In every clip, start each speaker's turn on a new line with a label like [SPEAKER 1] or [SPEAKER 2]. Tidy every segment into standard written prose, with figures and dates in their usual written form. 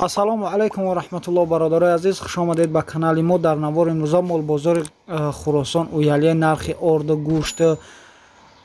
[SPEAKER 1] Ассалому алайкум ва раҳматуллоҳ, бародарои азиз, хуш омадед ба канали мо. Дар навори имрӯза молбозори Хуросон уялия нархи орду, гӯшт,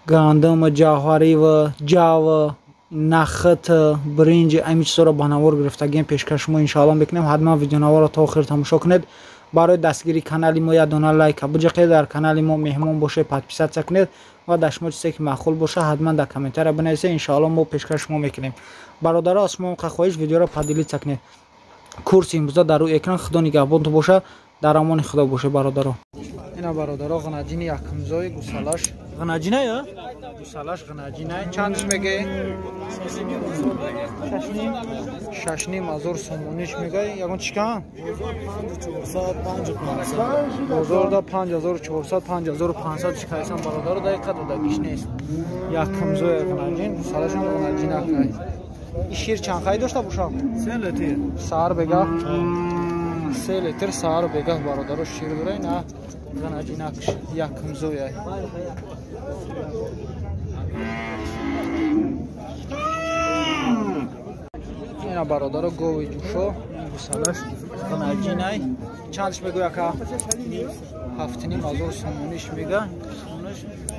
[SPEAKER 1] гандум, ҷавҳарӣ ва ҷав, нахт, биринҷ, ҳамин чизҳоро ба навор гирифтагием, пешкаш шумо иншоалло мекунем. Ҳатман видеонаворро то охир тамошо кунед. Барои дастгирии канали мо як дона лайка биҷақед, дар канали мо меҳмон бошед, подписаться кунед ва дар шумо чизе ки маъқул боша ҳатман дар комментария бинависед, иншоалло мо пешкаш шумо мекунем. Бародаро, аз шумо хоҳиш видеоро поделиться кунед. Курси имрӯза дар рӯи экран. Худо нигаҳбонтон боша, дар амони Худо боша, бародаро. Ина бародаро, ғанаҷини якумзои гусалаш ғанаҷина я? Гусалаш ғанаҷина. Чандш меге? 6,5 ҳазор сомониш мега. Ягон чикан? Бозорда 5400, 5500 чикайсан бародаро, дар қадр дагиш нест. Якумзои ғанаҷин, гусалашам ғанаҷина кай. Шир чанд хай дошта бошам?
[SPEAKER 2] 3 литр.
[SPEAKER 1] Саҳар бегаҳ? 3 литр саҳар бегаҳ бародаро шир дора. Ина ғанаҷинакш якумзоя. Ина бародаро гови ҷӯшо, гусалаш ғанаҷинай. Чандш мегӯя ака? 7,5 ҳазор сомониш мега.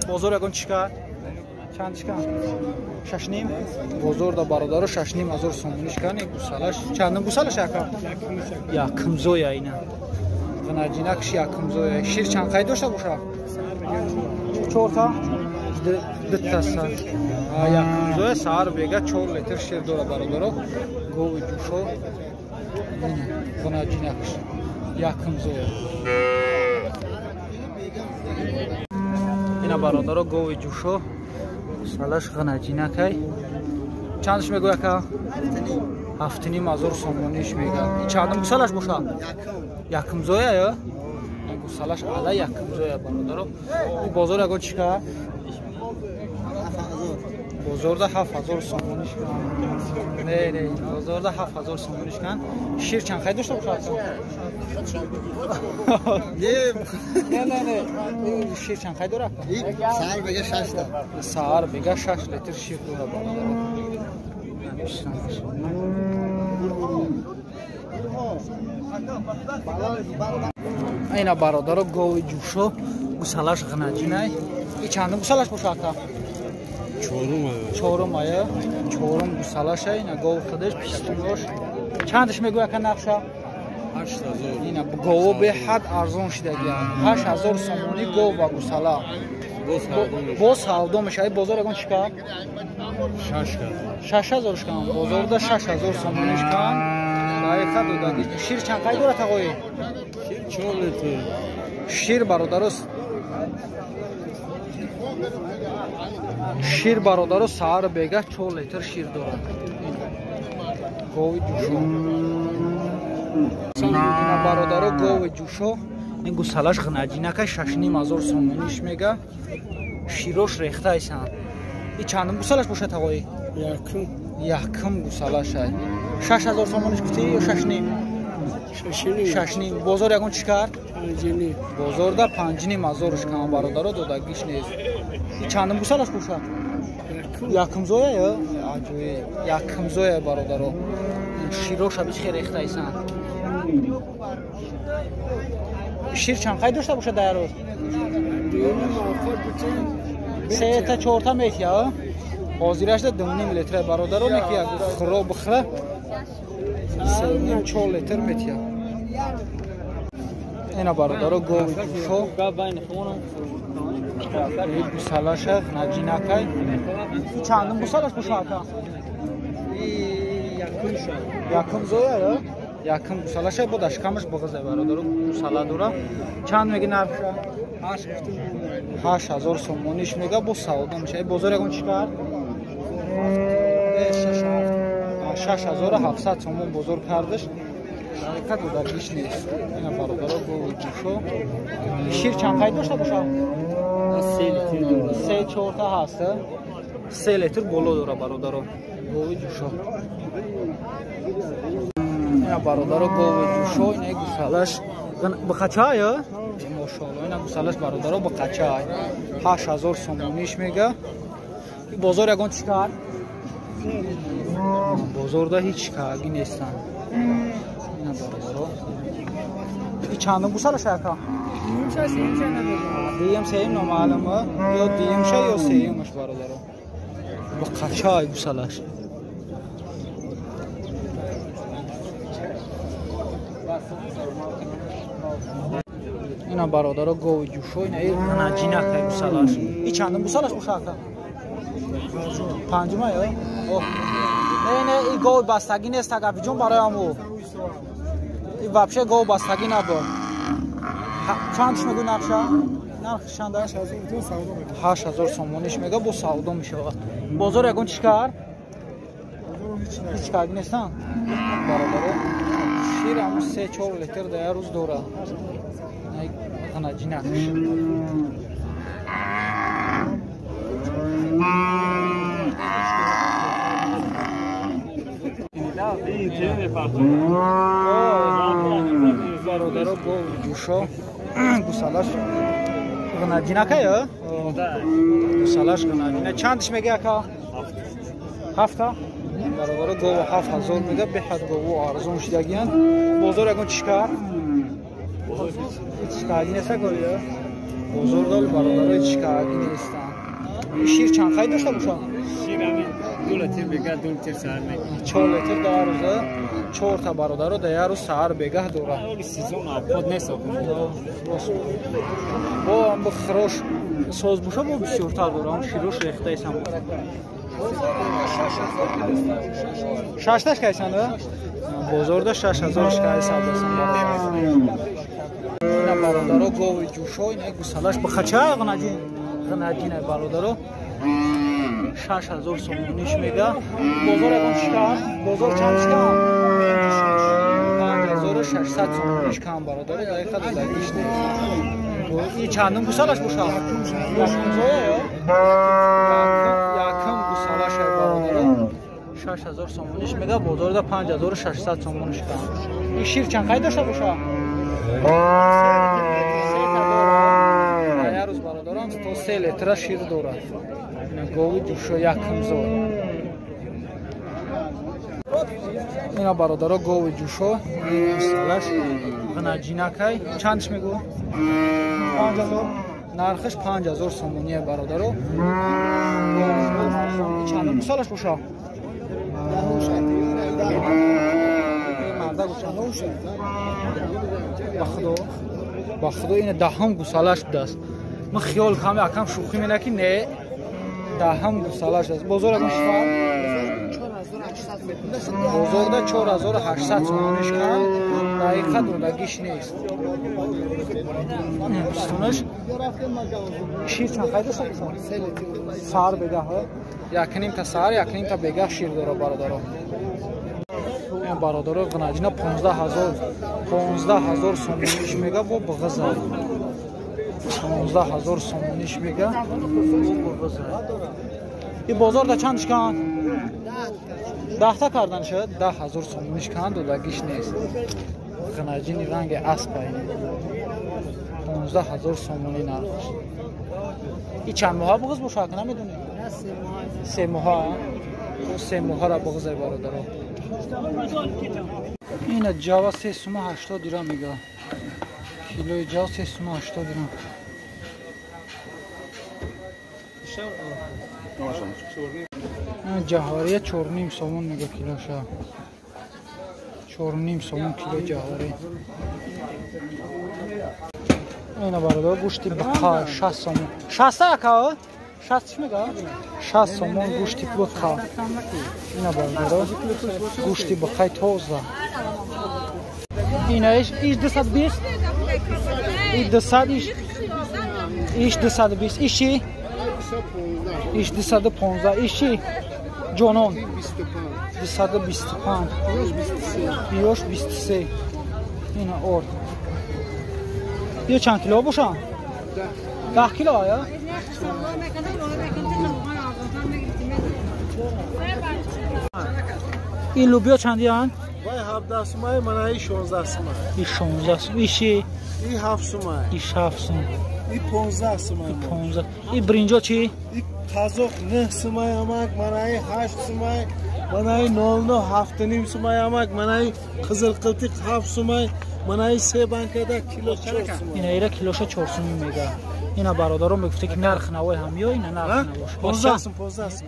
[SPEAKER 1] Бозор ягон чӣ кард? Чанд чикан? 6,5. Бозорда бародаро 6,5 ҳазор сомониш кан. Гусалаш чандум гусалаш ака? Якумзоя ина. Ғанаҷинакш якумзоя. Шир чанд қай дошта боша? 4 та? 2 та сар. Якумзоя саҳар бега 4 литр шир дора бародаро. Гови ҷӯшо. Ғанаҷинакш якумзоя. Ина бародаро гови ҷӯшо. Гусалаш ғанаҷинакай. Чандш мегӯя ака? 7,5 ҳазор сомониш мега. Чандум гусалаш боша? Якумзоя ё? Гусалаш ала якумзоя бародаро. Бозор ягон чӣ кард? Бозорда 7 ҳазор сомониш кан. Не, не, бозорда 7 ҳазор сомониш кан. Шир чанд хай дошта бошад? Не, не, не. Шир чанд хай дорад?
[SPEAKER 2] Саҳар бега 6 та.
[SPEAKER 1] Саҳар бега 6 литр шир дорад бародаро. Ина бародаро гови ҷӯшо, гусалаш ғанаҷинай. И чандум гусалаш боша ака? Чорум ая. Чорум гусалаша. Ина гов худаш пистунош. Чандаш мегӯя ака нақша?
[SPEAKER 2] 8000.
[SPEAKER 1] Ина гово беҳад арзон шидагия. 8000 сомонӣ гов ва гусала. Боз савдо мешавад. Бозор ягон чӣ кард? 6000 шкан. Бозорда 6000 сомонӣ шкан. Дақиқа додаги. Шир чанд қай дорад тағои?
[SPEAKER 2] Шир 4 литр.
[SPEAKER 1] Шир бародаро, шир бародаро саҳар бега 4 литр шир дорад. Гови ҷӯшо. Ина бародаро гови ҷӯшо. Ин гусалаш ғанаҷинака 6,5 ҳазор сомониш мега. Широш рехтайсан. И чандум гусалаш бошад тағои?
[SPEAKER 2] Якум.
[SPEAKER 1] Якум гусалашай. 6000 сомониш гуфтӣ ё 6,5? 6,5. Бозор ягон чӣ кард?
[SPEAKER 2] 5,5.
[SPEAKER 1] Бозорда 5,5 ҳазорш кан бародаро, додагиш нест. И чандум гусалаш бошад? Якумзоя ё? Аҷоиб. Якумзоя бародаро. Широша бич хе рехтайсан. Шир чанд қай дошта бошад дар рӯз? 3 та 4 та метия. Ҳозирашда 2,5 литр бародаро, не ки як хӯро бихӯра 3,5 4 литр метия. Ина бародаро гови ҷӯшо. Гусалаша наҷинакай. Чандум гусалаш боша ака? Якум зоя ё? Якум гусалаша бо дашкамаш буғза бародаро гусала дора. Чанд меги нархша? 8000 сомониш мега, бо савдо меша. Бозор ягон чӣ кард? 6700 сомон бозор кардаш. Дақиқа додагиш нест. Ина бародаро гови ҷӯшо. Шир чанд қай дошта боша?
[SPEAKER 2] 3 литр дора.
[SPEAKER 1] 3 4 та ҳаст. 3 литр боло дора бародаро. Гови ҷӯшо. Ина бародаро гови ҷӯшо, ина гусалаш бақача ё? Мошоалло, ина гусалаш бародаро бақача. 8000 сомониш мега. Бозор ягон чӣ кард? Бозорда ҳеҷ каги нестанд. Ина бародаро. И чандум гусалаш ака? Дуюм сеюм номаълума. Ё дуюмша ё сеюмаш бародаро. Ба қачай гусалаш. Ина бародаро гови ҷӯшо, ина наҷинакай гусалаш. И чандум гусалаш боша ака? Панҷума ё? Не, не, и гов бастагӣ нест агафиҷон барои аму. И вообще гов бастагӣ набуд. Чанд мегӯ нархша? Нархш чанд аст? 8000 сомониш мега, бо савдо мешавад. Бозор ягон чӣ кар? Ҳеҷ кар нестан? Бародаро, шир ҳамун 3-4 литр дар як рӯз дорад. Наҷинак. Бародаро гов ҷӯшо гусалаш ғнаҷинака ё? Гусалаш ғнаҷина. Чандш мега ака? Ҳафта? Бародаро гов 7000 мега, беҳад гову арзон шидагиянд. Бозор ягон чӣ кар? Ҳеҷ карги неста гови? Бозор дори бародаро ҳеҷ карги нестанд. Шир чанд қай дошта бошад?
[SPEAKER 2] Шир ҳамин 2 литр бегаҳ, 2 литр саҳар мегирад.
[SPEAKER 1] 4 литр дар рӯза, 4 та бародаро дар як рӯз саҳар бегаҳ дорад.
[SPEAKER 2] Оли сезон обход нест охир.
[SPEAKER 1] Бо ам бо хирош соз боша, бо бисёртар дорад. Ам широш рехтаисам. Шашташ кайсанд? Бозорда 6000 кайсанд. Ина бародаро гови ҷӯшо, ина гусалаш бахача ғнаҷин. Ғнаҷин бародаро. 6000 сомониш мега. Бозор ягон чӣ кар? Бозор чанд чӣ кам? 5600 сомониш кам бародаро, дақиқа додагиш нест. И чандум гусалаш бошад? Якум зоя ё? Якум гусалаш бародаро. 6000 сомониш мега, бозорда 5600 сомониш кам. И шир чанд қай дошта бошад? Сета дорад. Як рӯз бародарам то 3 литра шир дорад. Гови ҷӯшо якум зой. Ина бародаро гови ҷӯшо гусалаш ғнаҷинакай. Чандш мегӯ? 5000. Нархаш 5000 сомоние бародаро. Чанд гусалаш боша? Марда боша. Ба худо, ба худо ина даҳум гусалаш будааст. Ман хиёл кам акам шӯхӣ мена ки не, даҳум гусалаш аст. Бозор ягон шифар? Бозорда 4800 сомониш кам, дақиқа додагиш нест. Бистунаш шир чанд қай дошта бошад? Саҳар бегаҳ, якним та саҳар, якним та бегаҳ шир дорад бародаро. Бародаро ғнаҷина 15000 сомониш мега, бо бағза. 15000 сомониш мега, бо бағза. И бозорда чанд шикан? 10 та кардан шуд, 10000 сомониш кан, додагиш нест. Ғнаҷини ранги аспа ин. 15000 сомонӣ нархаш. И чанд моҳа бағз бошад, намедонӣ? 3 моҳа. 3 моҳара бағза бародаро. Ина ҷава 3 сума 80 дирам мега. Килои ҷава 3 сума 80 дирам. Ҷаҳория 4.5 сомон мега килоша. 4.5 сомон кило ҷаҳорӣ. Ина бародар гӯшти буқа 6 сомон. 6 ака? 6 чӣ мега? 6 сомон гӯшти буқа. Ина бародар гӯшти буқаи тоза. Ина иш 220. И 200 иш. Иш 220. Иш чӣ? Иш 215. Иш чӣ? Ҷонон 225. Биёш 23. Ина орд. Ё чанд кило бошанд? 10 кило ё? Ин лубиё чандиянд?
[SPEAKER 3] Вай 17 сумай, манаи 16 сумай.
[SPEAKER 1] И 16 сум. Иши?
[SPEAKER 3] И 7 сумай.
[SPEAKER 1] И 7 сум.
[SPEAKER 3] И 15 сумай.
[SPEAKER 1] 15. И бринҷо чӣ?
[SPEAKER 3] И қазоқ 9 сумай амак, манаи 8 сумай, манаи 00 7,5 сумай амак, манаи қизил қилтиқ 7 сумай, манаи се банкада кило 4 сумай.
[SPEAKER 1] Ина ира килоша 4 сумӣ мега. Ина бародарон мегуфта ки нарх навои ҳамё, ина нарх навош.
[SPEAKER 3] 15 сум, 15 сум.